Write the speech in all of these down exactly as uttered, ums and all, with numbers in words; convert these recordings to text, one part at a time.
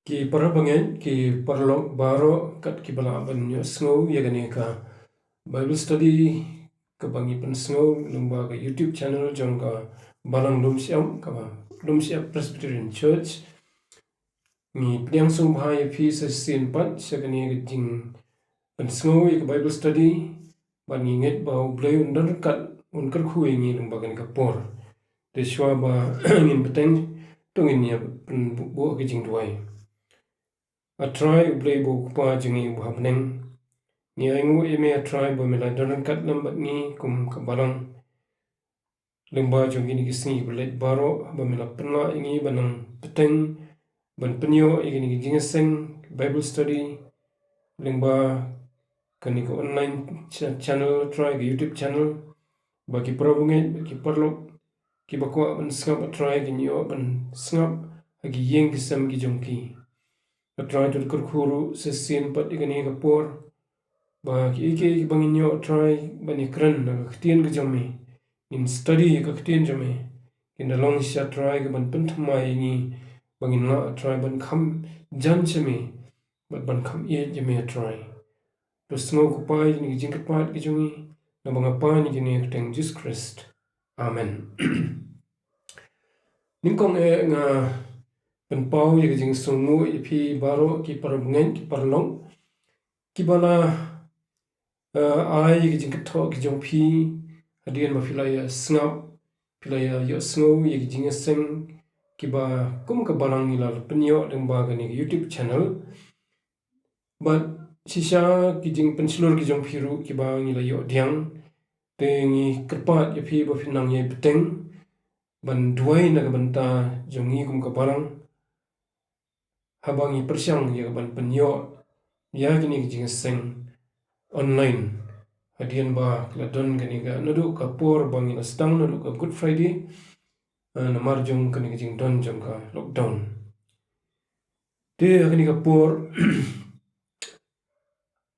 Ki para bangeit, ki paralok baroh, kat kiba lah ban ïohsngew ïa kane ka Bible study kaba ngi pynsngew lyngba ka YouTube channel jong ka Balang Lumshyiap, kaba Lumshyiap Presbyterian Church. Ngi pdiang sngewbha ïa phi sa shisien pat sha kane ka jingpynsngew ïa ka Bible study, bad ngi ngeit ba U Blei un don ryngkat, un kyrkhu ïa ngi lyngba kane ka por. Te shuwa ba ngin bteng, to ngin ïa pynbuh ka jingduwai. A Trai U Blei uba U Kpa jong ngi uba ha bneng, ngi ainguh ïa me A Trai ba me la don ryngkat lem bad ngi kum ka balang, lyngba jong kine ki sngi ba leit baroh, ba me la pynlah ïa ngi ban nang bteng, ban pynïoh ïa kine ki jingïaseng Bible study lyngba kane ka online cha-, channel A Trai, ka YouTube channel, ba ki para bangeit, ba ki paralok kiba kwah ban sngap A Trai kin ïoh ban sngap ha ki ïing ki sem ki jong ki. A Trai, to kyrkhu ruh sa shisien pat ïa kane ka por, ba kiei kiei kiba ngin ïoh A Trai ban ïakren na ka ktien ka jong me, ngin study ïa ka ktien jong me, kin da long shisha A Trai kaban pynthymmai ïa ngi, ba ngin lah A Trai ban kham jan sha me, bad ban kham ïeit ïa me A Trai. To sngew ko Pa ïa kine ki jingkyrpad ki jong ngi, naba nga pan ïa kine ha ka kyrteng Jisu Khrist. Amen. Nyngkong eh nga pynpaw ïa ka jingsngewnguh ïa phi baroh ki para bangeit, ki paralok, kiba la, eh, ai ïa ka jingkynthoh ki jong phi hadien ba phi la ïa sngap, phi la ïa ïohsngew ïa ka jingïaseng kiba kum ka balang ngi la pynïoh lyngba kane ka YouTube channel. Bad shisha ki jingpynshlur ki jong phi ruh kiba ngi la ïoh pdiang. Te ngi kyrpad ïa phi ba phin nang ïai bteng ban duwai na ka bynta jong ngi kum ka balang, haba ngi pyrshang ïa kaban pynïoh ïa kine ki jingïaseng online, hadien ba ka la don kane ka, naduh ka por ba ngi la sdang naduh ka Good Friday, eh, namar jong kane ka jingdon jong ka lockdown. Te ha kane ka por,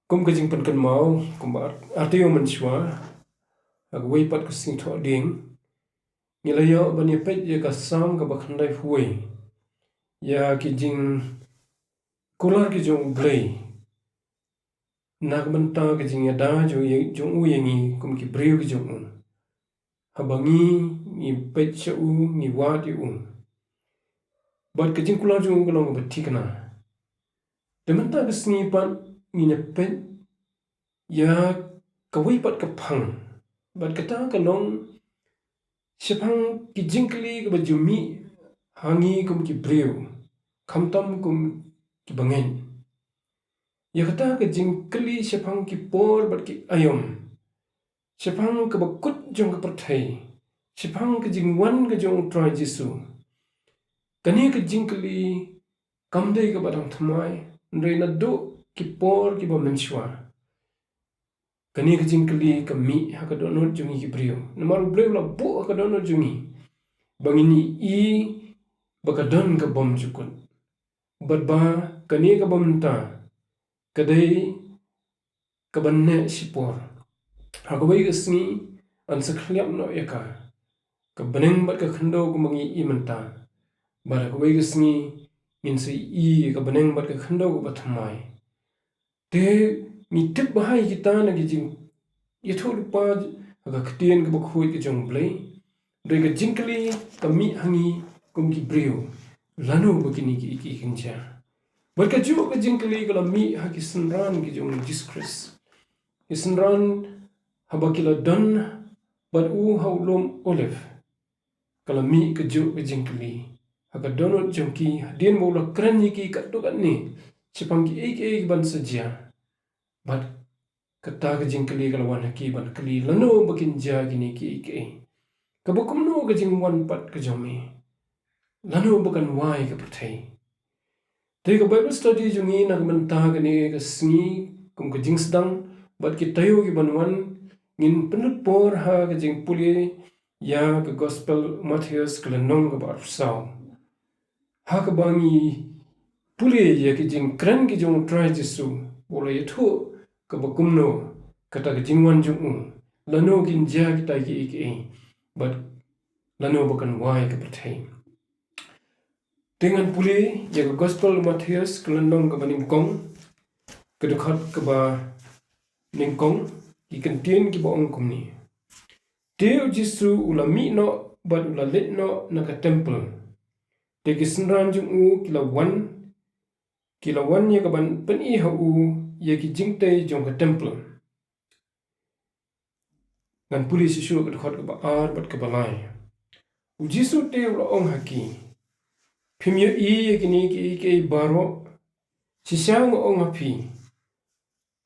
kum ka jingpynkynmaw, kumba ar-, artylli mynshwa, ha kawei pat ka Sngi Thohdieng, ngi la ïoh ban ïa peit ïa ka Salm kaba khyndaiphew wei, ïa ki jingkular ki jong U Blei na ka bynta ka jingïada jong, jong u ïa ngi kum ki briew ki jong u, haba ngi, ngi peit sha u, ngi wad ïa u. Bad ka jingkular jong u ka long kaba thikna. Te mynta ka sngi pat ngin ïa peit ïa kawei pat ka phang. Bad kata ka long shaphang ki jingkylli kiba ju mih ha ngi kum ki briew, khamtam kum ki bangeit. Ïa kata ka jingkylli shaphang ki por bad ki aïom, shaphang kaba kut jong ka pyrthei, shaphang ka jingwan ka jong U Trai Jisu. Kane ka jingkylli kam dei kaba dang thymmai, hynrei naduh ki por kiba mynshwa kane ka jingkylli ka mih ha ka dohnud jong ngi ki briew. Namar U Blei u la buh ha ka dohnud jong ngi ba ngin ïohi ba ka don ka bymjukut, bad ba kane kaba mynta ka dei kaban neh shipor. Ha kawei ka sngi yn sa khylliap noh ïa ka. Ka bneng bad ka khyndew kumba ngi ïohi mynta, bad ha kawei ka sngi ngin sa ïohi ïa ka bneng bad ka khyndew kaba thymmai. Te ngi tip bha ïa kita na ki jingïathuhlypa ha ka ktien kaba khuid ka jong U Blei. Hynrei ka jingkylli ka mih ha ngi kum ki briew, lano ba kine kiei kiei kin jia. Bad kajuh ka jingkylli ka la mih ha ki synran ki jong U Jisu Khrist. Ki synran haba ki la don bad u ha u lum Olive, ka la mih kajuh ka jingkylli ha ka dohnud jong ki, hadien ba u la kren ïa ki katto katne shaphang kiei kiei kiban sa jia. Bad kata ka jingkylli ka la wan ha ki ban kylli, lano ba kin jia kine kiei kiei? Kaba kumno ka jingwan pat ka jong me? Lano ba kan wai ka pyrthei? Te ka Bible study jong ngi na ka mynta kane ka sngi, kum ka jingsdang bad ki taïew kiban wan, ngin pynlut por ha ka jingpule ïa ka Gospel Mathaios ka lynnong kaba arphew saw, ha kaba ngi pule ïa ki jingkren ki jong U Trai Jisu, ba u la ïathuh kaba kumno kata ka jingwan jong u, lano kin jia kita kiei kiei, bad lano ba kan wai ka pyrthei. Te ngan pule ïa ka Gospel u Mathaios, ka lynnong kaba nyngkong, ka dkhot kaba nyngkong, ki kyntien kiba ong kumne. Te u Jisu u la mih noh bad u la leit noh na ka templ. Te ki synran jong u ki la wan, ki la wan ïa kaban pyni ha u ïa ki jingtei jong ka templ. Ngan pule shuh shuh ka dkhot kaba ar bad kaba lai. U Jisu te u la ong ha ki, phim ïohi ïa kine kiei kiei baroh? Shisha nga ong ha phi,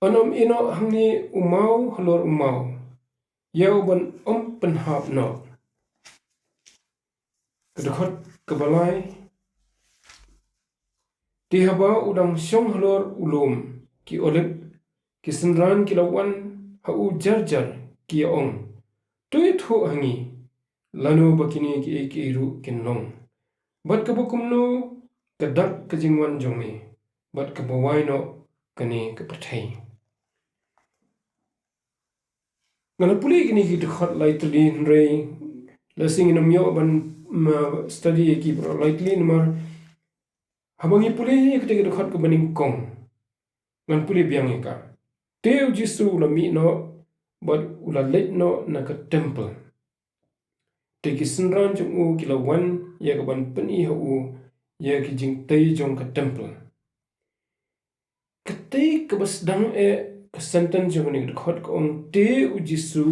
yn ym ïehnoh hangne u maw halor u maw ïa uban ym pynhap noh. Ka dkhot kaba lai. Te haba u dang shong halor u lum ki Olib, ki synran ki la wan ha u jar jar, ki ïa ong, to ïathuh ha ngi lano ba kine kiei kiei ruh kin long, bad kaba kumno ka dak ka jingwan jong me, bad kaba wai noh kane ka pyrthei. Nga la pule kine ki dkhot lai tylli, hynrei la shisha ngin ym ïoh ban, mm, study ïa ki baroh lai tylli namar haba ngi pule ïa kata ka dkhot kaba nyngkong, ngan pule biang ïa ka. Te u Jisu u la mih noh bad u la leit noh na ka templ. Te ki synran jong u ki la wan ïa kaban pyni ha u ïa ki jingtei jong ka templ. Katei kaba sdang eh ka sentence jong kane ka dkhot ka ong, te u Jisu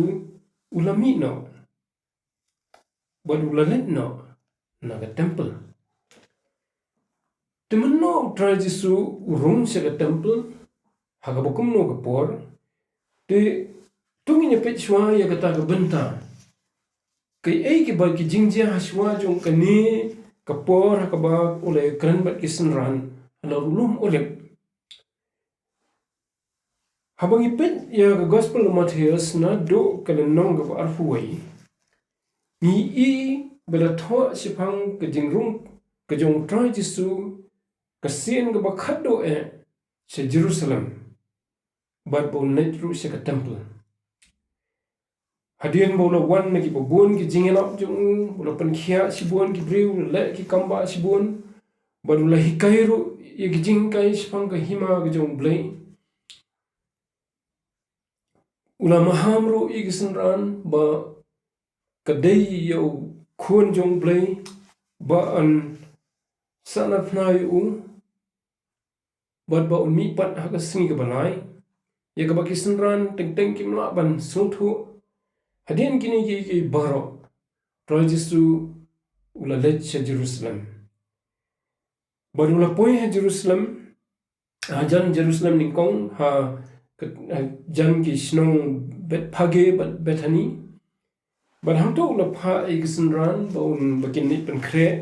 u la mih noh bad u la leit noh na ka templ. Te mynno u Trai Jisu u rung sha ka templ, ha kaba kumno ka por? Te to ngin ïa peit shuwa ïa kata ka bynta. Kaei kiba ki jingjia ha shuwa jong kane ka por ha kaba u la ïakren bad ki synran halor u lum Olib? Haba ngi peit ïa ka Gospel u Mathaios naduh ka lynnong kaba arphew wei, ngi i ba la thoh shaphang ka jingrung ka jong u Trai Jisu, ka sien kaba khatduh eh sha Jerusalem, bad ba un leit ruh sha ka templ. Hadien ba u la wan na kiba bun ki jingïalap jong u, u la pynkhiah shibun ki briew, u la leh ki kam bah shibun, bad u la hikai ruh ïa ki jinghikai shaphang ka hima ka jong u Blei. U la maham ruh ïa ki synran ba ka dei ïa u Khun jong u Blei ba yn sahnarphna ïa u, bad ba un mihpat ha ka sngi kaba lai, ïa kaba ki synran teng teng kim lah ban sngewthuh. Hadien kine kiei kiei baroh, Trai Jisu u la leit sha Jerusalem. Bad u la poi ha Jerusalem, hajan Jerusalem nyngkong, ha, ka, hajan ki shnong Bethphage bad Bethani. Bad hangto u la phah ïa ki synran ba un, ba kin leit pynkhreh,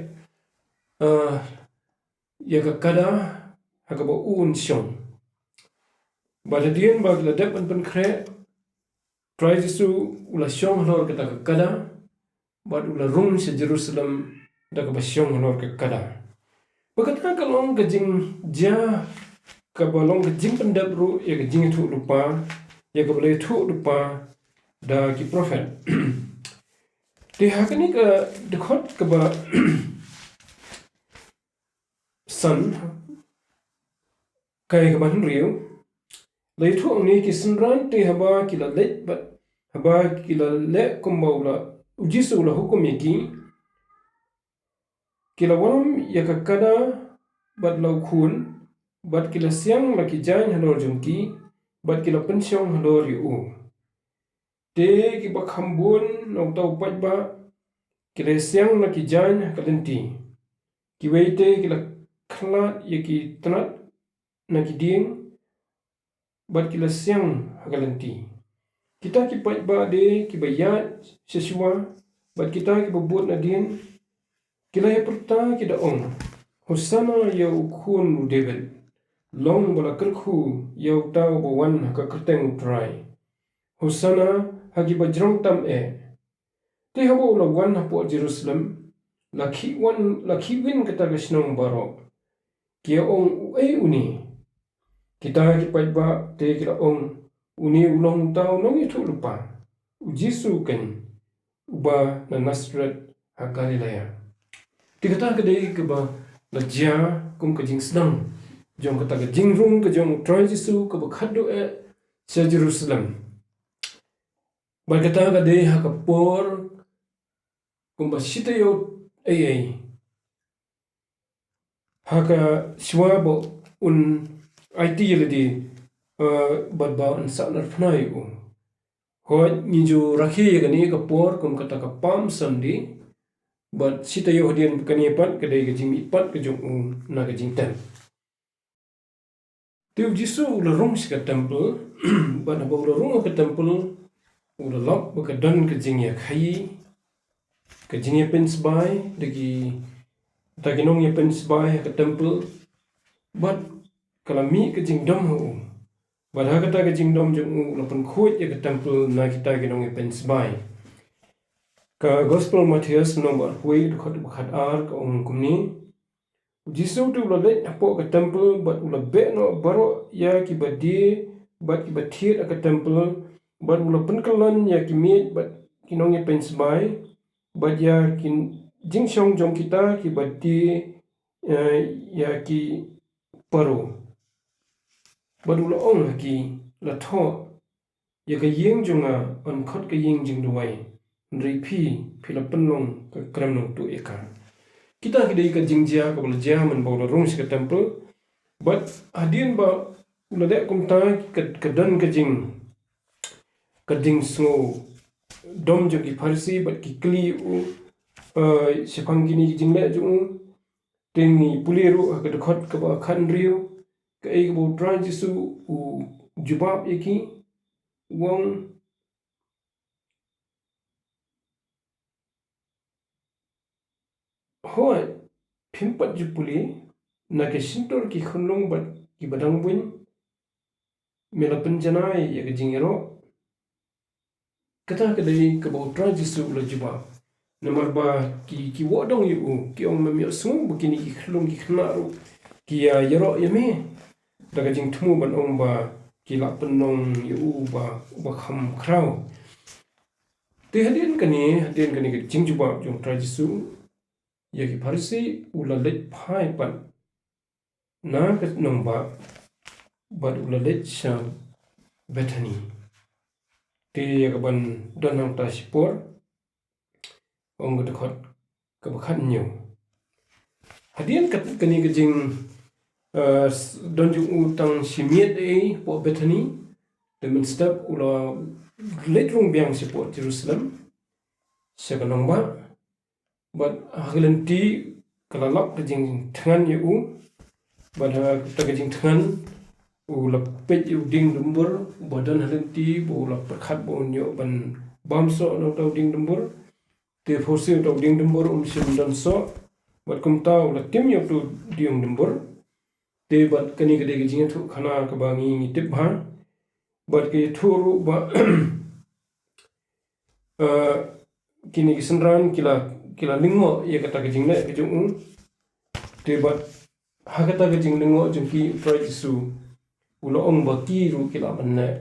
ah, ïa ka kada ha kaba u un shong. Bad hadien ba ki la dep ban pynkhreh, Trai Jisu u la shong halor kata ka kada, bad u la rung sha Jerusalem da kaba shong halor ka kada. Ba kata ka long ka jingjia kaba long ka jingpyndep ruh ïa ka jingïathuhlypa, ïa kaba la ïathuhlypa da ki prophet. Te ha kane ka dkhot kaba san, kai kaba hynriew, la ïathuh hangne, ki synran te haba ki la leit bad haba ki la leh kumba u la, u Jisu u la hukum ïa ki, ki la wallam ïa ka kada bad la u khun, bad ki la siang la ki jaiñ halor jong ki, bad ki la pynshong halor ïa u. Te kiba kham bun na uta u paidbah ki la siang la ki jaiñ ha ka lynti. Kiwei te ki la khlad ïa ki tnat na ki dieng, bad ki la siang ha ka lynti. Kita ki paidbah de kiba ïaid sha shuwa, bad kita kiba bud nadien, ki la ïapyrta ki da ong, Hosana ïa u Khun u David. Long ba la kyrkhu ïa uta uba wan ha ka kyrteng u Trai. Hosana ha kiba jrong tam eh. Te haba u la wan hapoh Jerusalem, la khih wan, la khih win kata ka shnong baroh. Ki ïa ong, uei une? Kita ki paidbah te ki la ong, une u long uta u nongïathuhlypa, u Jisu keiñ, uba na Nasareth ha Galilea. Te kata ka dei kaba la jia kum ka jingsdang jong kata ka jingrung ka jong u Trai Jisu kaba khatduh eh sha Jerusalem. Bad kata ka dei ha ka por kumba shi taïew eiei. Ha ka shuwa ba un aiti ïa lade, eh, bad ba un sahnarphna ïa u. Hooid ngi ju rakhe ïa kane ka por kum kata ka Palm Sunday. Bad shi taïew hadien kane pat ka dei ka jingmihpat ka jong u na ka jingtem. Te u Jisu u la rung sha ka temple, bad haba u la rung ha ka temple, u la lap ba ka don ka jingïakhaïi, ka jingïapynsbai, da kita ki nongïapynsbai ha ka temple, bad ka la mih ka jingdom ha u. Bad ha kata ka jingdom jong u, u la pynkhuid ïa ka temple na kita ki nongïapynsbai. Ka Gospel Mathaios lynnong ba arphew wei, dkhot ba khatar ka ong kumne. U Jisu te u la leit hapoh ka temple, bad u la beh noh baroh ïa kiba die bad kiba thied ha ka temple, bad u la pynkyllon ïa ki miej bad ki nongïapynsbai, bad ïa ki jingshong jong kita kiba die, eh, ïa ki paro. Bad u la ong ha ki, la thoh, ïa ka ïing jong nga yn khot ka ïing jingduwai, hynrei phi, phi la pynlong ka krem nongtuh ïa ka. Kita ki dei ka jingjia kaba la jia mynba u la rung sha ka temple. Bad hadien ba u la leh kumta ka, ka don ka jing, ka jingsngew dom jong ki Pharisi bad ki kylli u, eh, shaphang kine ki jingleh jong u. Te ngi pule ruh ha ka dkhot kaba khathynriew, kaei kaba u Trai Jisu u jubab ïa ki, u ong, hooid, phim pat ju pule, na ki shyntur ki khunlung bad kiba dang buiñ, me la pynjanai ïa ka jingïaroh. Kata ka dei kaba u Trai Jisu u la jubab. Namar ba ki, ki wad dong ïa u, ki ong, mem ïohsngew ba kine ki khyllung ki khynnah ruh ki ïa, ïaroh ïa me da ka jingthmu ban ong ba ki la pynlong ïa u ba, uba kham khraw. Te hadien kane, hadien kane ka jingjubab jong u Trai Jisu ïa ki Pharisi, u la leit phai pat na ka nongbah bad u la leit sha Bethany. Te ïa kaban don hangta shipor, ong ka dkhot kaba khathynñiew. Hadien ka, kane ka jing, eh, s-, don jong u tang shi miet ei hapoh Bethany, te mynstep u la leit rung biang shapoh Jerusalem, sha ka nongbah. Bad ha ka lynti ka la lap ka jingthngan ïa u. Bad ha kata ka jingthngan u la peit ïa u dieng dumbur uba don ha lynti, ba u la pyrkhat ba un ïoh ban bam soh na uta u dieng dumbur. Te phewse uta u dieng dumbur um shym don soh. Bad kumta u la tim ïa uta u dieng dumbur. Te bad kane ka dei ka jingïathuhkhana kaba ngi, ngi tip bha. Bad ka ïathuh ruh ba, eh, kine ki synran ki la, ki la lyngngoh ïa kata ka jingleh ka jong u. Te bad ha kata ka jinglyngngoh jong ki, u Trai Jisu u la ong ba ki ruh ki lah ban leh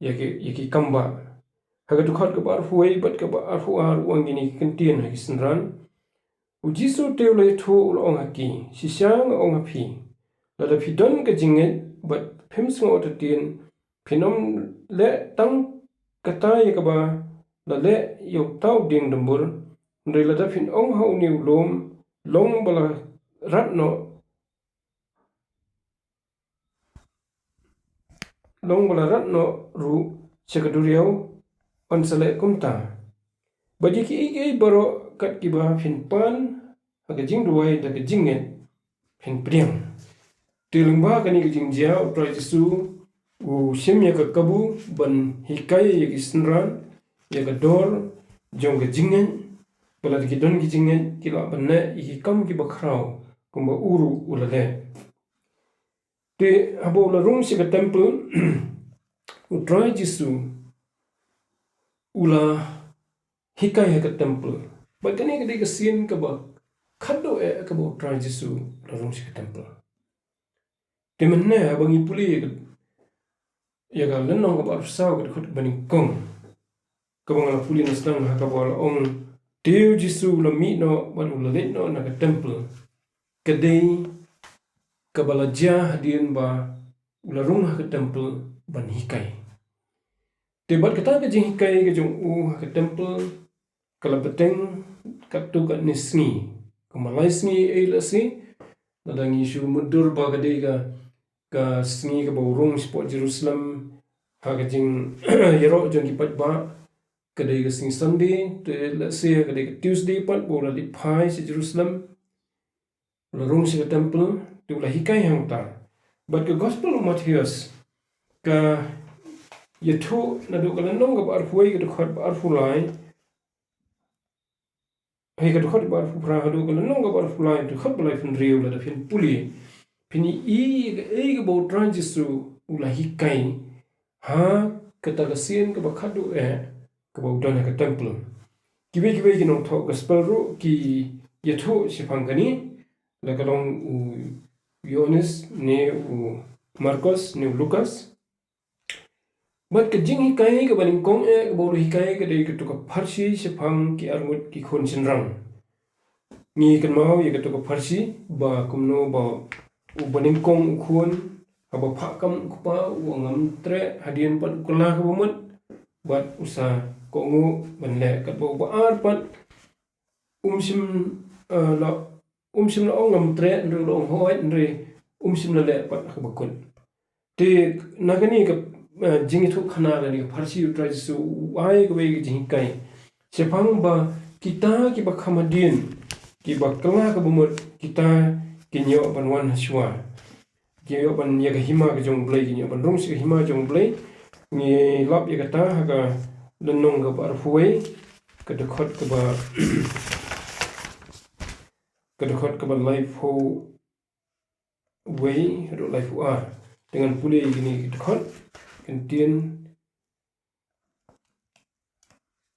ïa ki, ïa ki kam bah. Ha ka dkhot kaba arphew wei bad kaba arphew ar u ong kine ki kyntien ha ki synran. U Jisu te u la ïathuh u la ong ha ki, shisha nga ong ha phi, lada phi don ka jingngeit bad phim sngewthuh, phin ym leh tang kata ïa kaba la leh ïa uta u dieng dumbur, hynrei lada phin ong ha une u lum, long ba la rat noh, long ba la rat noh ruh sha ka duriaw, yn sa leh kumta. Bad ïa kiei kiei baroh kat kiba phin pan ha ka jingduwai da ka jingngeit, phin pdiang. Te lyngba kane ka jingjia u Trai Jisu u shim ïa ka kabu ban hikai ïa ki synran ïa ka dor jong ka jingngeit, ba lada ki don ki jingngeit ki lah ban leh ïa ki kam kiba khraw kumba u ruh u la leh. Te haba u la rung sha ka temple, u Trai Jisu u la hikai ha ka temple. Bad kane ka dei ka sien kaba khatduh eh kaba u Trai Jisu u la rung sha ka temple. Te mynne haba ngi pule ïa ka, ïa ka lynnong kaba arphew saw, ka dkhot kaba nyngkong, kaba nga la pule na sdang, ha kaba la ong, te u Jisu u la mih noh bad u la leit noh na ka temple. ka dei kaba la jia hadien ba u la rung ha ka temple ban hikai. Te bad kata ka jinghikai ka jong u ha ka temple ka la bteng katto katne sngi. Kumba lai sngi ei lehse, lada ngi shu mutdur ba ka dei ka, ka sngi kaba u rung shapoh Jerusalem ha ka jingïaroh jong ki paidbah, ka dei ka sngi Sunday, te lehse ka dei ka Tuesday pat ba u la leit phai sha Jerusalem. U la rung sha ka temple, te u la hikai hangta. Bad ka Gospel u Mathaios ka ïathuh naduh ka lynnong kaba arphew wei, ka dkhot ba arphew lai, hei, ka dkhot ba arphew phra haduh ka lynnong kaba arphew lai, dkhot ba laiphew hynriew, lada phin pule, phin ïohi ïa kaei kaba u Trai Jisu u la hikai ha kata ka sien kaba khatduh eh kaba u don ha ka temple. Kiwei kiwei ki nongthoh Gospel ruh ki ïathuh shaphang kane, la ka long u Ïoannis ne u Markos ne u Lukas. Bad ka jinghikai kaba nyngkong eh kaba u la hikai ka dei kato ka pharshi shaphang ki arngut ki khun shynrang. Ngi kynmaw ïa kato ka pharshi ba kumno ba u banyngkong u khun, haba phah kam u kpa, u ong ngam treh hadien pat u kylla kaba mut, bad u sa kohnguh ban leh. Katba uba ar pat um shym, eh, la, um shym la ong ngam treh, hynrei u la ong hooid, hynrei um shym la leh pat ha kaba kut. Te na kane ka, eh, jingïathuhkhana lane ka pharshi, u Trai Jisu u ai kawei ka jinghikai shaphang ba kita kiba kham hadien, kiba kylla kaba mut, kita kin ïoh ban wan ha shuwa. Kin ïoh ban ïa ka hima ka jong u Blei, kin ïoh ban rung sha ka hima jong u Blei. Ngi lap ïa kata ha ka lynnong kaba arphew wei, ka dkhot kaba, ka dkhot kaba laiphew wei haduh laiphew ar. Te ngan pule ïa kine ki dkhot, ka ktien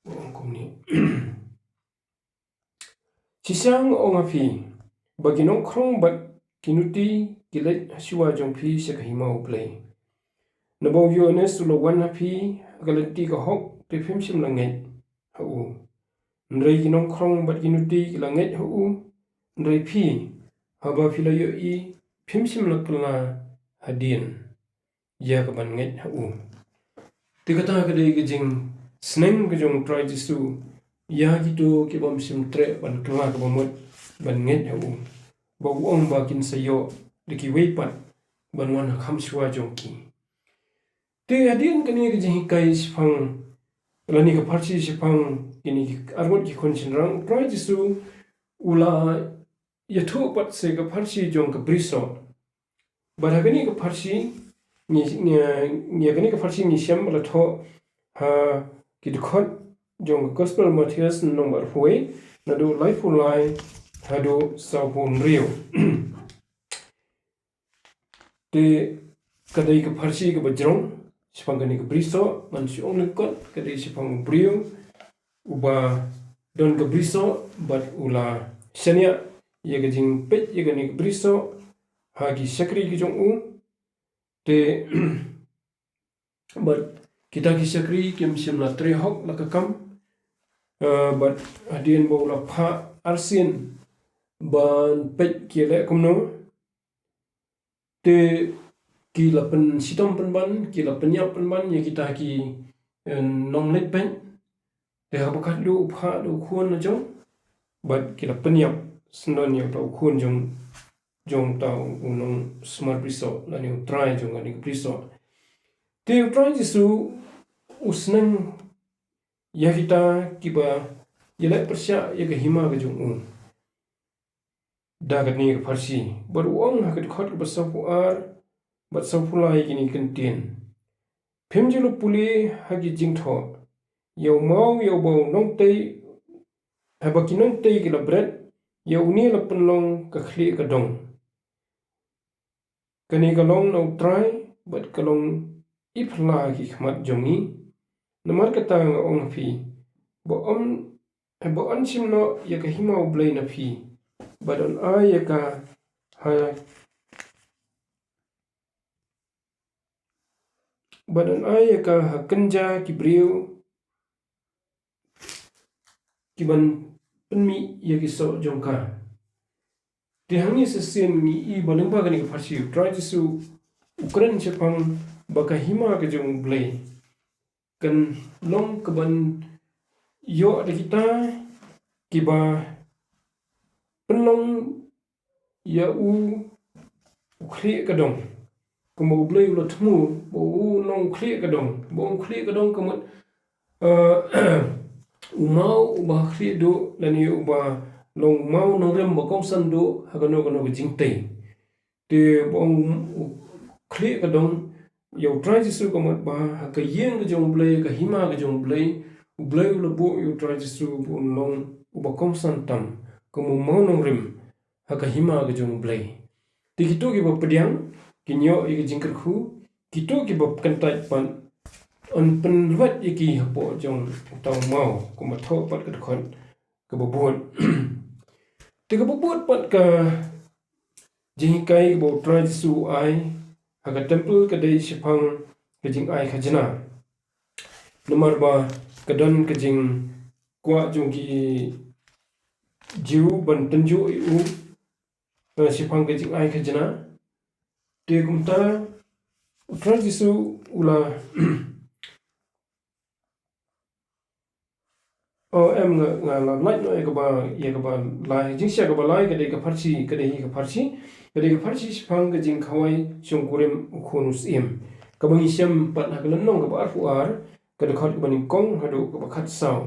ba ong kumne. Shisha nga ong ha phi, ba ki nongkhrong bad ki nuti ki leit ha shuwa jong phi sha ka hima u Blei. Naba u Ïoannis u la wan ha phi ha ka lynti ka hok, te phim shym la ngeit ha u. Hynrei ki nongkhrong bad ki nuti ki la ngeit ha u. Hynrei phi, haba phi la ïohi, phim shym la kylla hadien ïa ka ban ngeit ha u. Te kata ka dei ka jingsneng ka jong u Trai Jisu ïa kito ki bym shym treh ban kylla kaba mut ban ngeit ha u, ba u ong ba kin sa ïoh da kiwei pat ban wan ha kham shuwa jong ki. Te hadien kane ka jinghikai shaphang, lane ka pharshi shaphang kine ki arngut ki khun shynrang, u Trai Jisu u la ïathuh pat sa ka pharshi jong ka brisoh. Bad ha kane ka pharshi ngi, ngi, ngi, kane ka pharshi ngi shem ba la thoh ha ki dkhot jong ka Gospel Mathaios lynnong ba arphew wei, naduh laiphew lai haduh sawphew hynriew. Te ka dei ka pharshi kaba jrong shaphang kane ka brisoh, ngan shu ong lyngkot, ka dei shaphang u briew uba don ka brisoh bad u la shaniah ïa ka jingpeit ïa kane ka brisoh ha ki shakri ki jong u. Te bad kita ki shakri kim shym la trei hok la ka kam. Eh, bad hadien ba u la phah arsien ban peit ki leh kumno, te ki la pynshitom pynban, ki la pynïap pynban ïa kita ki, eh, nongleit peit. Te haba khadduh u phah da u khun la jong, bad ki la pynïap syndon ïa uta u khun jong, jong uta u nongsumar brisoh lane u trai jong kane ka brisoh. Te u Trai Jisu u sneng ïa kita kiba ïaleh pyrshah ïa ka hima ka jong u da kane ka pharshi. Bad u ong ha ka dkhot kaba sawphew ar bad sawphew lai kine ki ktien: Phim ju la pule ha ki jingthoh, ïa u maw ïa uba u nongtei, haba ki nongtei ki la bret, ïa une la pynlong ka khlieh ka dong. Kane ka long na u Trai bad ka long i phylla ha ki khmat jong ngi. Namar kata nga ong ha phi, ba yn, ba yn shim noh ïa ka hima u Blei na phi, bad yn ai ïa ka ha, bad yn ai ïa ka ha kynja ki briew ki ban pynmih ïa ki soh jong ka. Te hangne shisien ngi i ba lyngba kane ka pharshi, U Trai Jisu u kren shaphang ba ka hima ka jong U Blei kan long kaban ïoh da kita kiba pynlong ïa u, u khlieh ka dong. Kumba U Blei u la thmu ba u long u khlieh ka dong, ba u khlieh ka dong ka mut, eh, u maw uba khlieh duh, lane uba long maw nongrim ba kongsan duh ha kano kano ka jingtei. Te ba ong u khlieh ka dong ïa U Trai Jisu ka mut ba ha ka ïing ka jong U Blei, ka hima ka jong U Blei, U Blei u la buh ïa U Trai Jisu ba un long uba kongsan tam, kum u maw nongrim ha ka hima ka jong U Blei. Te kito kiba pdiang kin ïoh ïa ka jingkyrkhu, kito kiba kyntait pat yn pynlwet ïa ki hapoh jong uta u maw, kumba thoh pat ka dkhot kaba bud. Te kaba bud pat ka jinghikai kaba U Trai Jisu u ai ha ka templ ka dei shaphang ka jingai khajna. Namar ba ka don ka jingkwah jong ki Jiw ban tynjuh ïa u, eh, shaphang ka jingai khajna. Te kumta U Trai Jisu u la Oh, em, nga, nga la lait noh ïa kaba, ïa kaba lai. Jingshai kaba lai ka dei ka pharshi, ka dei hi ka pharshi. Ka dei ka pharshi shaphang ka jingkhawai shongkurim u khun u syiem. Kaba ngi shem pat ha ka lynnong kaba arphew ar, ka dkhot kaba nyngkong haduh kaba khatsaw.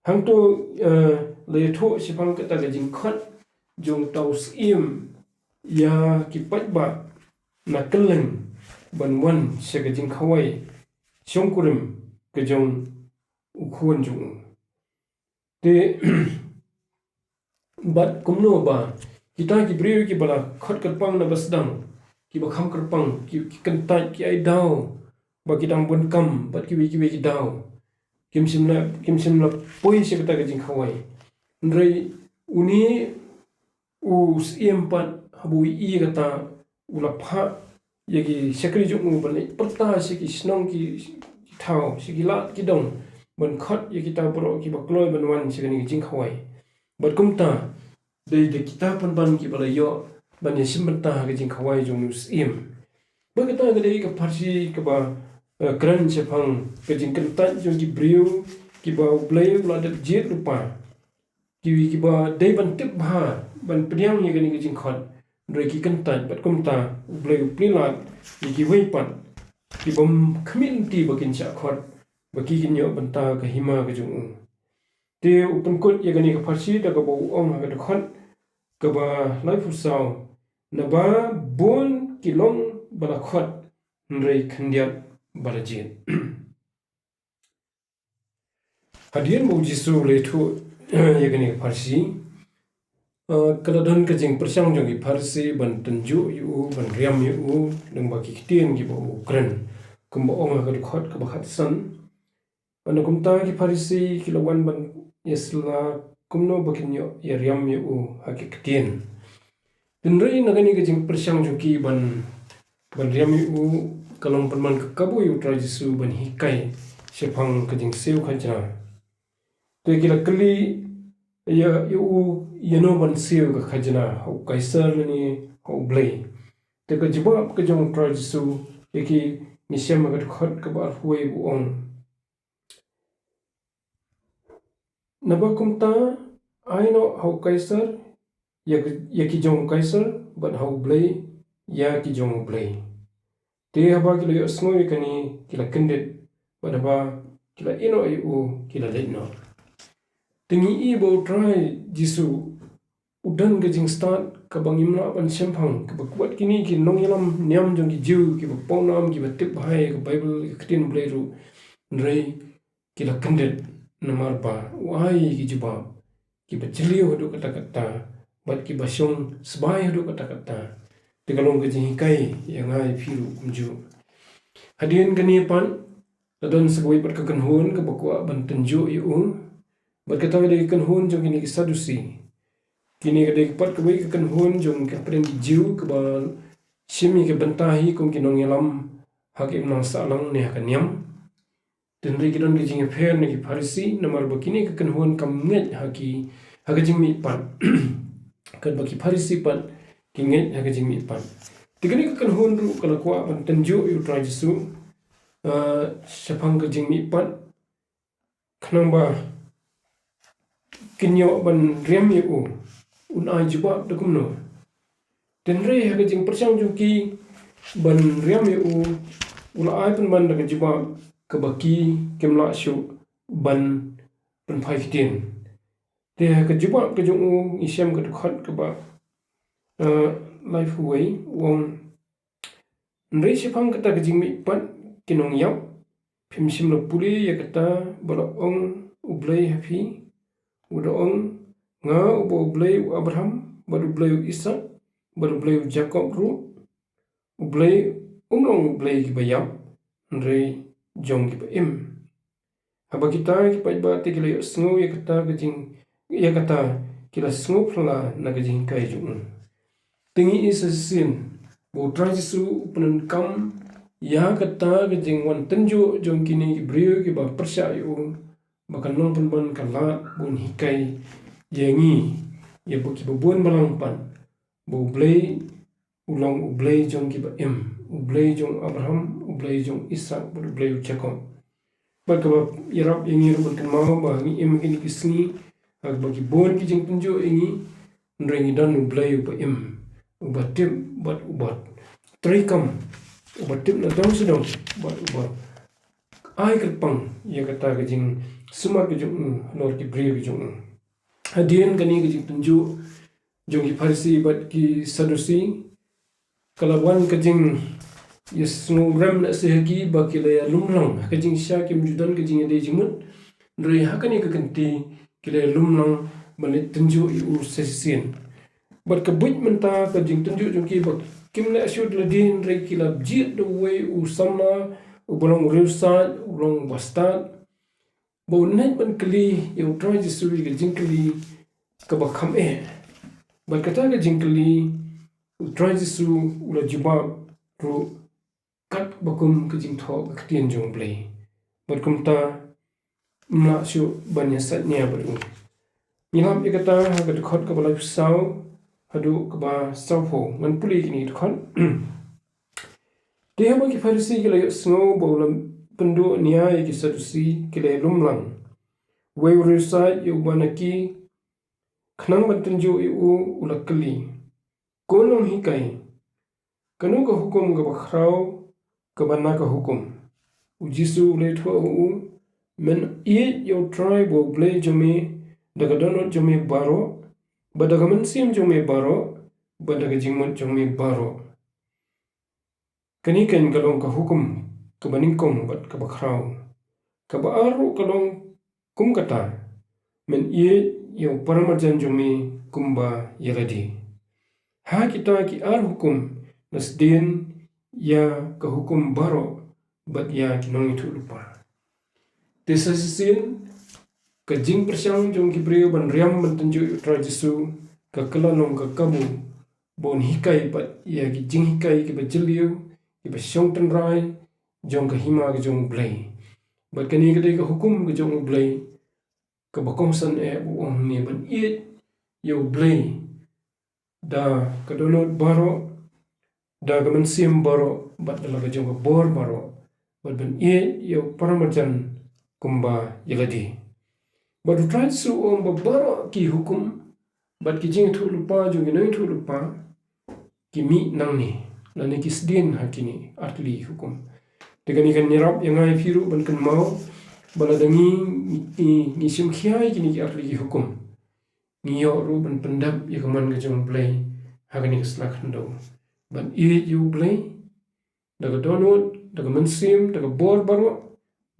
Hangto, eh, la ïathuh shaphang kata ka jingkhot jong uta u syiem ïa ki paidbah na kylleng ban wan sha ka jingkhawai shongkurim ka jong u khun jong u. Te bad kumno ba kita ki briew kiba la khot kyrpang na ba sdang, kiba kham kyrpang, ki, ki kyntait, ki ai daw ba ki dang bun kam bad kiwei kiwei ki daw, kim shym la, kim shym la poi sha kata ka jingkhawai. Hynrei une u syiem pat haba u ïohi kata u la phah ïa ki shakri jong u ban leit pyrta sha ki shnong ki, ki thaw, sha ki lad ki dong, ban khot ïa kita baroh kiba kloi ban wan sha kane ka jingkhawai. Bad kumta dei da kita pynban kiba la ïoh ban ïashim bynta ha ka jingkhawai jong u syiem. Bad kata ka dei ka pharshi kaba, eh, kren shaphang ka jingkyntait jong ki briew kiba U Blei u la dep jied lypa. Ki, kiba dei ban tip bha ban pdiang ïa kane ka jingkhot, hynrei ki kyntait bad kumta U Blei u plie lad ïa kiwei pat ki bym khmih lynti ba kin shah khot, ba ki kin ïoh bynta ka hima ka jong u. Te u pynkut ïa kane ka pharshi da kaba u ong ha ka dkhot kaba laiphew saw, naba bun ki long ba la khot, hynrei khyndiat ba la jied. Hadien ba U Jisu u la ïathuh ïa kane ka pharshi, eh, ka la don ka jingpyrshang jong ki Pharisi ban tynjuh ïa u, ban riam ïa u lyngba ki ktien kiba u kren, kumba ong ha ka dkhot kaba khatsan. Bad na kumta ki Pharisi ki la wan ban ïasylla kumno ba kin ïoh ïariam ïa u ha ki ktien. Hynrei na kane ka jingpyrshang jong ki ban, ban riam ïa u, ka long pynban ka kabu ïa U Trai Jisu ban hikai shaphang ka jingsiew khajna. Te ki la kylli ïa, ïa u, ïano ban siew ka khajna, ha u Kaisar lane ha U Blei. Te ka jubab ka jong U Trai Jisu ïa ki ngi shem ha ka dkhot kaba arphew wei ba u ong, naba kumta ai noh ha u Kaisar ïa ki, ïa ki jong u Kaisar, bad ha U Blei ïa ki jong U Blei. Te haba ki la ïohsngew ïa kane ki la kyndit, bad haba ki la ïehnoh ïa u ki la leit noh. Te ngi i ba U Trai Jisu u don ka jingstad kaba ngim lah ban shemphang, kaba kwah kine ki nongïalam niam jong ki Jiw, kiba pawnam, kiba tip bha ïa ka Baibl, ïa ka ktien Blei ruh. Hynrei ki la kyndit namar ba u ai ki jubab kiba jylliew haduh katta katta, bad kiba shong sbai haduh katta katta. Te ka long ka jinghikai ïa nga ïa phi ruh kumjuh. Hadien kane pat la don sa kawei pat ka kynhun kaba kwah ban tynjuh ïa u. Bad kata ka dei ka kynhun jong kine ki Sadusi. Kine ka dei pat kawei ka kynhun jong ki hapdeng ki Jiw kaba shim ïa ka bynta hi kum ki nongïalam ha ka imlang sahlang ne ha ka niam. Te hynrei ki don ka jingïapher na ki Pharisi, namar ba kine ka kynhun kam ngeit ha ki, ha ka jingmihpat. katba ki Pharisi pat ki ngeit ha ka jingmihpat. Te kane ka kynhun ruh ka la kwah ban tynjuh ïa u Trai Jisu, ah, shaphang ka jingmihpat, khnang ba kin ïoh ban riam ïa u, un ai jubab da kumno. Hynrei ha ka jingpyrshang jong ki ban riam ïa u, u la ai pynban da ka jubab kaba ki kim lah shuh ban pynphai ktien. Te ha ka jubab ka jong u ngi shem ka dkhot kaba, eh, laiphew wei, u ong, hynrei shaphang kata ka jingmihpat ki nongïap, phim shym la pule ïa kata ba la ong U Blei ha phi, u da ong, nga uba U Blei u Abraham, bad U Blei u Isaak, bad U Blei u Jakob ruh. U Blei um long U Blei kiba ïap, hynrei jong kiba im. Haba kita ki paidbah te ki la ïohsngew ïa kata ka jing, ïa kata ki la sngew phylla na ka jinghikai jong u. Te ngi i sa shisien ba U Trai Jisu u pyndonkam ïa kata ka jingwan tynjuh jong kine ki briew kiba pyrshah ïa u, ba kan long pynban ka lad ba un hikai ïa ngi, ïa ba kiba bun balang pat, ba U Blei u long U Blei jong kiba im, U Blei jong Abraham, U Blei jong Isaak, bad U Blei u Jakob. Bad kaba ïarap ïa ngi ruh ban kynmaw ba ngi im ha kine ki sngi ha kaba ki bun ki jingtynjuh ïa ngi, hynrei ngi don U Blei uba im, uba tip bad uba treikam, uba tip na dong sha dong, bad uba ai kyrpang ïa kata ka jingsumar ka jong u halor ki briew ka jong u. Hadien kane ka jingtynjuh jong ki Pharisi bad ki Sadusi, ka la wan ka jingïasngewrem lehse ha ki ba ki la ïalum lang ha ka jingshisha, kim ju don ka jingïadei jingmut. Hynrei ha kane ka kynti ki la ïalum lang ban leit tynjuh ïa u sa shisien. Bad ka buit mynta ka jingtynjuh jong ki ba kim leh shuh da lade, hynrei ki la jied da uwei u samla uba long u riewsaid, u long u bastad, ba un leit ban kylli ïa U Trai Jisu ïa ka jingkylli kaba kham eh. Bad kata ka jingkylli U Trai Jisu u la jubab ruh katba kum ka jingthoh ka ktien jong U Blei. Bad kumta ym lah shuh ban ïasaid nia bad u. Ngi lap ïa kata ha ka dkhot kaba laiphew saw haduh kaba sawphew. Ngan pule kine ki dkhot. Te haba ki Pharisi ki la ïohsngew ba u la pynduh nia ïa ki Sadusi, ki la ïalum lang. Uwei u riewsaid ïa uba na ki, khnang ban tynjuh ïa u, u la kylli, ko nonghikai, kano ka hukum kaba khraw kaba na ka hukum? U Jisu u la ïathuh ha u, men ïeit ïa U Trai ba U Blei jong me da ka dohnud jong me baroh, bad da ka mynsiem jong me baroh, bad da ka jingmut jong me baroh. Kane keiñ ka long ka hukum kaba nyngkong bad kaba khraw. Kaba ar ruh ka long kum kata, men ïeit ïa u paramarjan jong me kumba ïa lade. Ha kita ki ar hukum la sdien ïa ka hukum baroh bad ïa ki nongïathuhlypa. Te sa shisien ka jingpyrshang jong ki briew ban riam ban tynjuh ïa U Trai Jisu ka kylla long ka kabu ba un hikai pat ïa ki jinghikai kiba jylliew, kiba shong tynrai jong ka hima ka jong U Blei. Bad kane ka dei ka hukum ka jong U Blei kaba kongsan eh, u ong ne ban ïeit ïa U Blei da ka dohnud baroh, da ka mynsiem baroh, bad da la ka jong ka bor baroh, bad ban ïeit ïa u paramarjan kumba ïa lade. Bad U Trai Jisu u ong ba baroh ki hukum bad ki jingïathuhlypa jong ki nongïathuhlypa ki mih nangne, lane ki sdien ha kine artylli ki hukum. Te kane kan ïarap ïa nga ïa phi ruh ban kynmaw ba lada ngi, ngi, ngi shim khia ïa kine ki artylli ki hukum, ngi ïoh ruh ban pyndep ïa ka mon ka jong U Blei ha kane ka sla khyndew. Ban ïeit ïa U Blei da ka dohnud, da ka mynsiem, da ka bor baroh,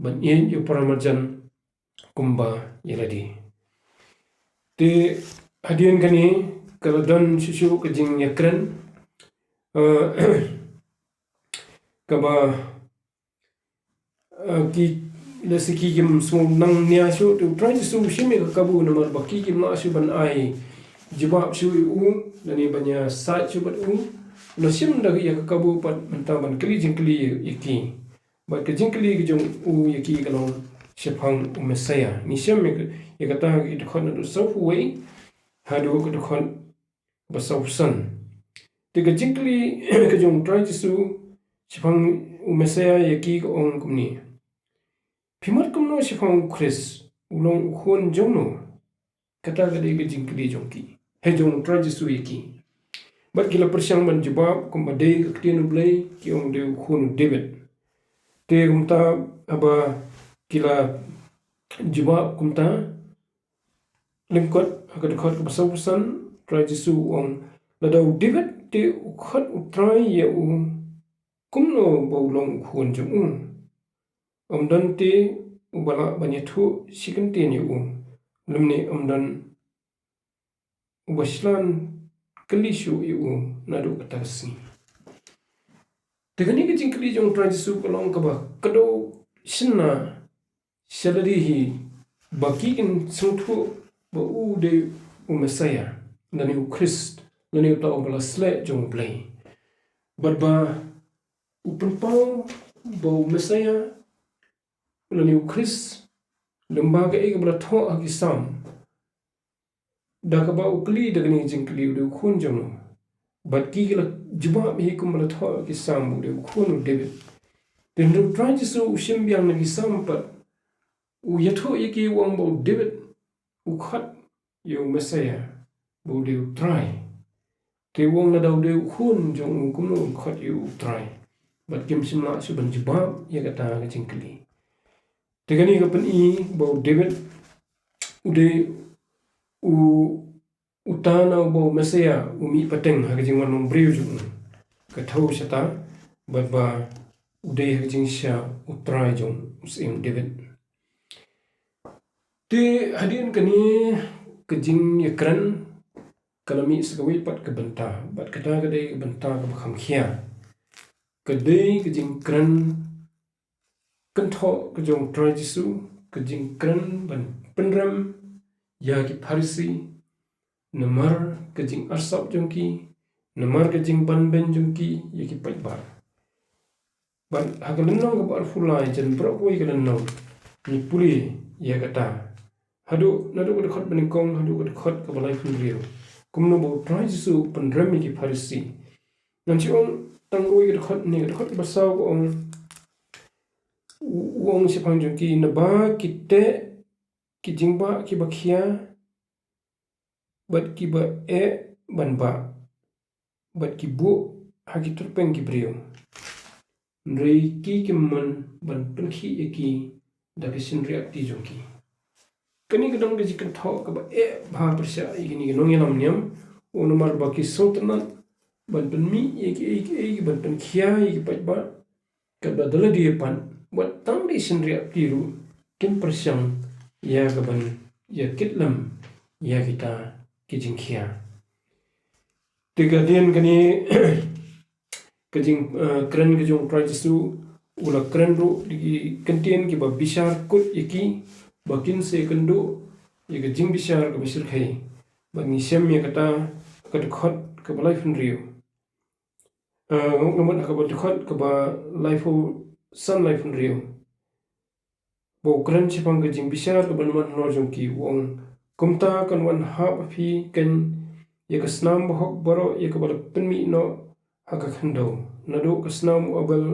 ban ïeit ïa u paramarjan kumba ïa lade. Te hadien kane ka la don shuh shuh ka jingïakren, eh, kaba, eh, ki, lehse ki kim sngewthuh nia shuh, te U Trai Jisu u shim ïa ka kabu namar ba ki kim lah shuh ban ai jubab shuh ïa u, lane ban ïasaid shuh bad u. U la shim da ïa ka kabu pat mynta ban kylli jingkylli ïa ki. Bad ka jingkylli ka jong u ïa ki ka long shaphang u Messaïah. Ngi shem ïa ka, ïa kata ha ki dkhot naduh sawphew wei haduh ka dkhot ba sawphew san. Te ka jingkylli ka jong u Trai Jisu shaphang u Messiah ïa ki ka ong kumne: Phi mut kumno shaphang u Khrist, u long u khun jong no? Kata ka dei ka jingkylli jong ki, ha jong u Trai Jisu ïa ki. Bad ki la pyrshang ban jubab kumba dei ka ktien u Blei, ki ong dei u khun u David. Te kumta haba ki la jubab kumta, lyngkot ha ka dkhot kaba sawphew san, Trai Jisu u ong: Lada u David te u khot u Trai ïa u, kumno ba u long u khun jong u? Ym don te uba lah ban ïathuh shi kyntien ïa u, lymne ym don uba shlur kylli shuh ïa u naduh kata ka sngi. Te kane ka jingkylli jong u Trai Jisu ka long kaba kdew shynna sha lade hi, ba ki kin sngewthuh ba u dei u Messiah, lane u Khrist, lane uta uba la sleh jong u Blei. Bad ba u pynpaw ba u Messiah lane u Khrist, lyngba kaei kaba la thoh ha ki Salm, da kaba u kylli da kane ka jingkylli, u dei u khun jong no? Bad ki ki la jubab hi kumba la thoh ha ki Salm, u dei u khun u David. Te hynrei u Trai Jisu u shim biang na ki Salm pat, u ïathuh ïa ki, u ong ba u David u khot ïa u Messiah ba u dei u Trai. Te u ong lada u dei u khun jong u, kumno un khot ïa u Trai? Bad kim shym lah shuh ban jubab ïa kata ka jingkylli. Te kane ka pyni ba u David u dei u, uta na uba u Messiah u mih pateng ha ka jingwan long briew jong u. Ka thew shata, bad ba u dei ha ka jingshisha u Trai jong u Syiem David. Te hadien kane ka jingïakren ka la mih sa kawei pat ka bynta, bad kata ka dei ka bynta kaba kham khia. Ka dei ka jingkren kynthoh ka jong u Trai Jisu, ka jingkren ban pynrem ïa ki Pharisi namar ka jingarsap jong ki, namar ka jingbanbeiñ jong ki ïa ki paidbah. Bad ha ka lynnong kaba arphew lai, jan baroh kawei ka lynnong, ngi pule ïa kata. Haduh, naduh ka dkhot ba nyngkong haduh ka dkhot kaba laiphew hynriew, kumno ba u Trai Jisu u pynrem ïa ki Pharisi. Ngan shu ong tang kawei ka dkhot, ne ka dkhot kaba saw ka ong, u, u ong shaphang jong ki, naba ki teh ki jingbah kiba khia, bad kiba eh ban bah, bad ki buh ha ki tyrpeng ki briew. Hynrei ki kim mon ban pynkhih ïa ki da ka shynriahti jong ki. Kane ka dang ka jingkynthoh kaba eh bha pyrshah ïa kine ki nongïalam niam, u namar ba ki sngewtynnat ban pynmih ïa kiei kiei, ban pynkhia ïa ki paidbah, katba da lade pat, wat tang da shynriahti ruh, kin pyrshang ïa ka ban ïa kit lem ïa kita ki jingkhia. Te ka dien kane ka jing, eh, kren ka jong u Trai Jisu, u la kren ruh da ki kyntien kiba bishar kut ïa ki, ba kin sa ïakynduh ïa ka jingbishar kaba shyrkhei. Bad ngi shem ïa kata ha ka dkhot kaba laiphew hynriew. Eh, nga mut ha kaba dkhot kaba laiphew san, laiphew hynriew. Ba u kren shaphang ka jingbishar kaba wan halor jong ki, u ong, kumta kan wan hap ha phi kein ïa ka snam bahok baroh ïa kaba la pynmih noh ha ka khyndew, naduh ka snam u Abel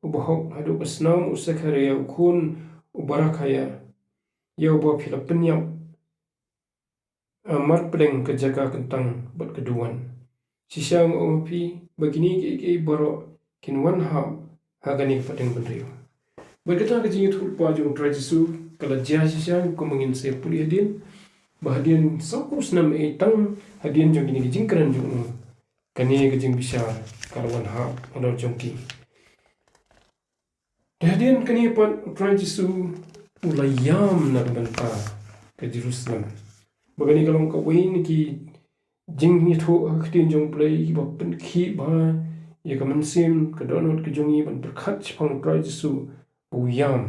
u bahok haduh ka snam u Sekharia u khun u Barakhia, ïa uba phi la pynïap, eh, marpdeng ka jaka kyntang bad ka duwan. Shisha nga ong ha phi ba kine kiei kiei baroh kin wan hap ha kane ka pateng bynriew. Bad kata ka jingïathuhlypa jong u Trai Jisu ka la jia shisha, kumba ngin sa pule hadien, ba hadien sawphew snem, eh, tang hadien jong kine ki jingkren jong u, kane ka jingbishar ka la wan hap halor jong ki. Te hadien kane pat u Trai Jisu u la ïam na ka bynta ka Jerusalem. Ba kane ka long kawei na ki jingïathuh ha ka ktien jong u Blei kiba pynkhih bha ïa ka mynsiem, ka dohnud ka jong ngi ban pyrkhat shaphang u Trai Jisu ba u ïam.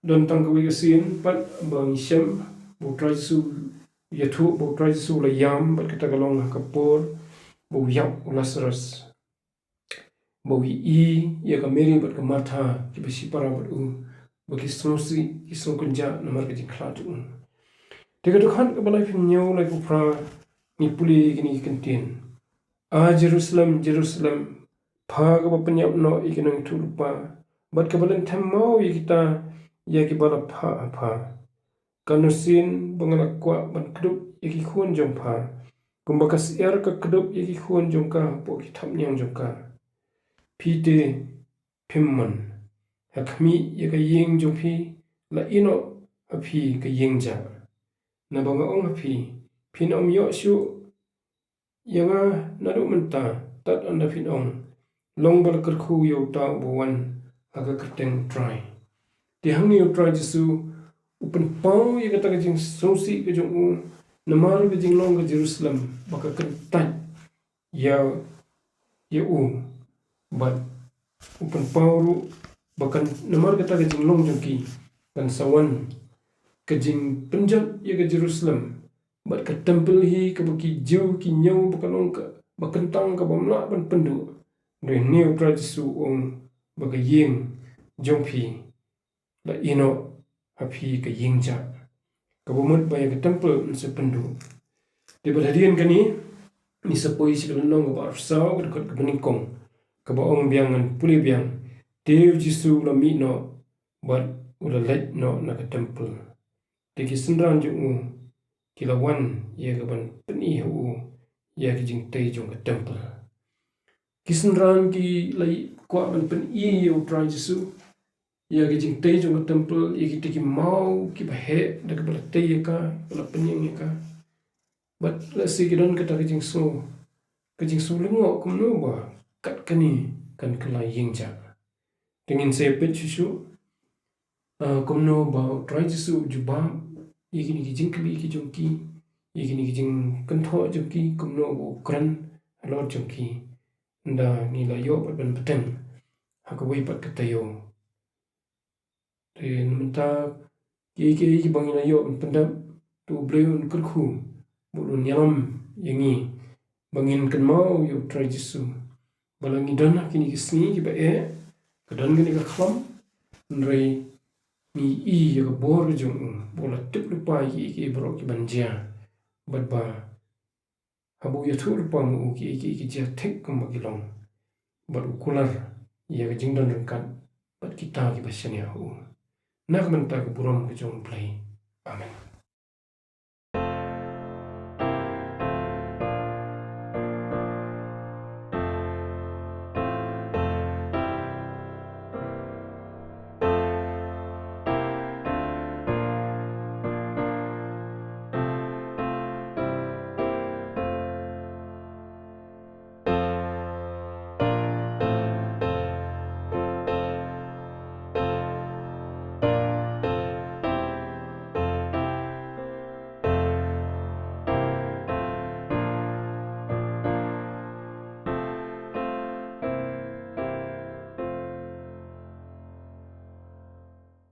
Don tang kawei ka sien pat ba ngi shem ba u Trai Jisu, ïathuh ba u Trai Jisu u la ïam, bad kata ka long ha ka por ba u ïap u Lasarus. Ba u ïohi ïa ka Mary bad ka Martha kiba shipara bad u, ba ki sngewsih, ki sngewkynjah namar ka jingkhlad jong u. Te ka dkhot kaba laiphew hynñiew, laiphew phra, ngi pule ïa kine ki kyntien. A Jerusalem, Jerusalem, pha kaba pynïap noh ïa ki nongïathuhlypa bad kaba lynthem maw ïa kita ïa kiba la phah ha pha. Katno sien ba nga la kwah ban kdup ïa ki khun jong pha, kumba ka syiar ka kdup ïa ki khun jong ka hapoh ki thapniang jong ka. Phi te phim mon. Ha khmih ïa ka ïing jong phi la ïeh noh ha phi ka ïing jah. Naba nga ong ha phi, phin ym ïoh shuh ïa nga naduh mynta tad ynda phin ong, long ba la kyrkhu ïa uta uba wan ha ka kyrteng U Trai. Te hangne U Trai Jisu u pynpaw ïa kata ka jingsngewsih ka jong u namar ka jinglong ka Jerusalem ba ka kyntait ïa ïa u, bad u pynpaw ruh ba kan namar kata ka jinglong jong ki kan sa wan ka jingpynjot ïa ka Jerusalem bad ka templ hi kaba ki Jiw ki ñiew ba ka long kaba kyntang kaba ym lah ban pynduh. Dei hangne U Trai Jisu u ong ba ka ïing jong phi la ïeh noh ha phi ka ïing jah. Kaba mut ba ïa ka templ yn sa pynduh. Te bad hadien kane ngi sa poi sha ka lynnong kaba arphew saw, ka dkhot kaba nyngkong, kaba ong biang, ngan pule biang. Te U Jisu u la mih noh bad u la leit noh na ka templ. Te ki synran jong u ki la wan ïa ka ban pyni ha u ïa ka jingtei jong ka templ. Ki synran ki la kwah ban pyni ïa U Trai Jisu ïa ka jingtei jong ka templ, ïa kita ki maw kiba heh da kaba la tei ïa ka, ba la pynïeng ïa ka. Bad lehse ki don kata ka jingsngew, ka jingsngew lyngngoh kumno ba kat kane kan kylla ïing jah. Te ngin sa peit shuh shuh, ah, kumno ba U Trai Jisu u jubab ïa kine ki jingkylli ki jong ki, ïa kine ki jingkynthoh jong ki, kumno ba u kren halor jong ki. Ynda ngi la ïoh pat ban bteng ha kawei pat ka taïew. Te na mynta kiei kiei kiba ngi la ïoh ban pyndep, to U Blei un kyrkhu bad un ïalam ïa ngi ba ngin kynmaw ïa U Trai Jisu. Ba la ngi don ha kine ki sngi kiba eh, ka don kane ka khlam, hynrei ngi i ïa ka bor ka jong u ba u la tip lypa ïa kiei kiei baroh kiban jia. Bad ba haba u ïathuh lypa ma u kiei kiei ki jia thik kumba ki long. Bad u kular ïa ka jingdon ryngkat bad kita kiba shaniah ha u. Na ka bynta ka burom ka jong U Blei. Amen.